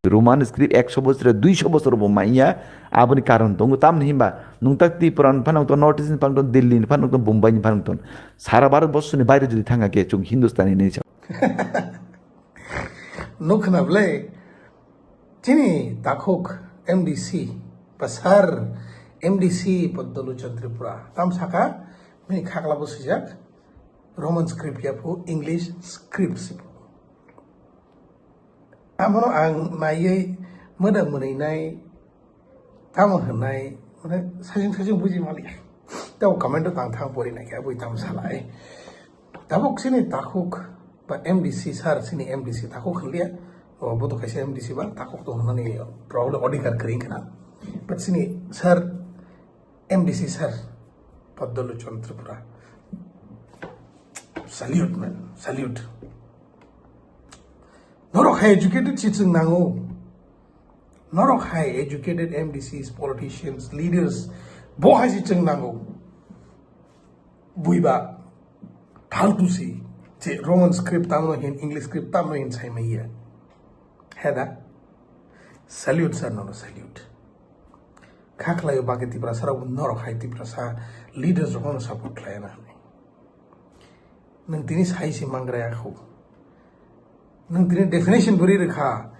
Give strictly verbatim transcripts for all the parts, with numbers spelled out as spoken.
Roman script ekso bosor, duiso bosor bo manya, aboni karon tongo. Tamni hinba nwng tak Tripura ni phano tong, North East ni phano tong, Delhi ni phano tong, Bombay ni phano tong. Sara Bharat borsoni baire jodi thangkha khe chwng Hindustani hinwi sa. Nuk khna bwle, chini takhuk M D C, ba sir M D C Poddolochon Tripura, tam saka, bini khakla bo swijak, Roman script ya phu, English script si phu. Amono ang naiwi moda mwnwi nai, tamo hwnai, mane, sajing sajing buji mali. Tamo comment o tang thang pori nai khe, abui tamo salai. Tabuk sini takhuk ba M D C sir, sini M D C takhuk hwnliya. O, bo to kaisa M D C ba, takhuk to hwnani problem odikar kring khna. But sini sir M D C sir, Poddolochon Tripura. Salute, man, salute. Norok hai educated si chwng nango. Norok hai educated M D Cs, politicians, leaders, bo hai si chwng nango. Buiba, phaltu si, je Roman script tamno hin, English script tamno hin sai maya. Heda, salute sir, nono salute. Kha khlaio bagwi Tiprasa rok norok hai Tiprasa leaders rok no support khlai na hinwi. Nwng tini sai se mangraya khu. Nwng tini definition bwrwi rwkha.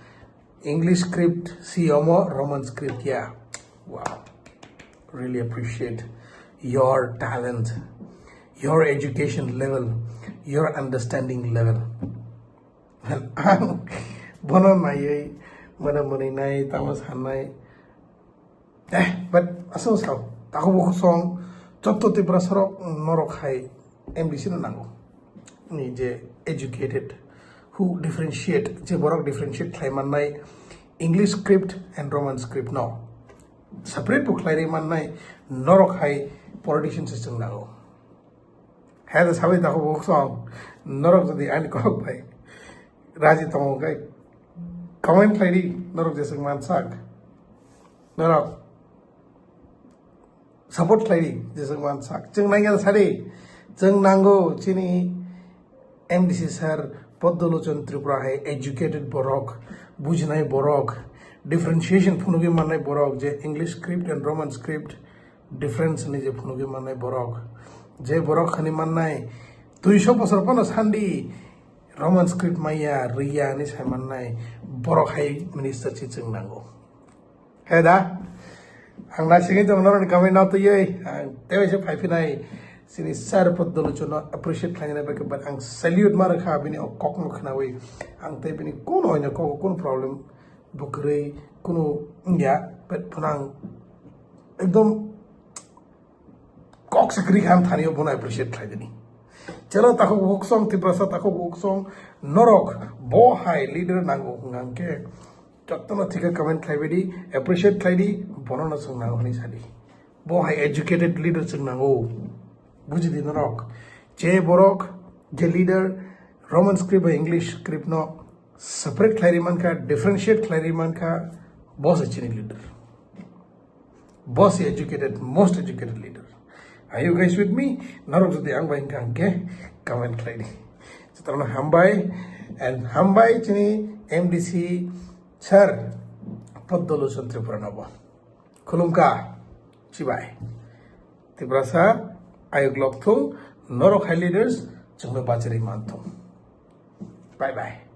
English script si omo, Roman script ya. Wow. Really appreciate your talent, your education level, your understanding level. Ang bono naiwi, mane mwnwi nai, tamo sanai. Eh, but aswk sao, takhuk bukhuk song, jotto Tiprasa rok norok hai M D C no nango. Ni je educated, who differentiate, je borok differentiate khlai mannai English script and Roman script no. Separate bo khlai rwi mannai norok hai politician se chwng nango. Hai da sabai takhuk bukhuk song, norok jodi ani kok bai raji tongo khe comment khlai di, norok jeswk mansak. Norok support khlai di, jeswk mansak. Chwng naikhe sadi, chwng nango chini M D C sir Poddolochon Tripura hai educated borok, bujinai borok, differentiation phunugwi mannai borok, je English script and Roman script difference hinwi je phunugwi mannai borok. Je borok hinwi mannai duiso bosor phano sandi Roman script maya, rwya hinwi sai mannai borok hai minister se chwng nango. He da? Ang naisingwi tongo norokni kamai nao twiwi, ang teiwaisa phaiphinai chini sir Poddolochonno appreciate khlainani bagwi, but ang salute ma rwkha bini o kokno khnawi. Ang tei bini kuno oino kogo kuno problem bo kwrwi kuno wngya, but phano ang ekdom kok se kwrwi kha ang thani o bono appreciate khlai dini. Chelo takhuk bukhuk song, Tiprasa takhuk bukhuk song, norok bo hai leader nango hwnkha hwnkhe, jottono thikhe comment khlai bai di, appreciate khlai di, bono no chwng nango hinwi sa di. Bo hai educated leader chwng nango. Buji di norok. Je borok, je leader, Roman script bai English script no separate khlai ri mankha, differentiate khlai ri mankha, bo se chini leader. Bo se educated, most educated leader. Are you guys with me? Norok jodi ang bai hwnkha hwnkhe comment khlai di. Jotono hambai and hambai chini M D C sir Poddolochon Tripura no bo. Khulumkha, chibai. Tiprasa ayuk lok thung, norok hai leaders chwngno bachari man thung. Bye bye.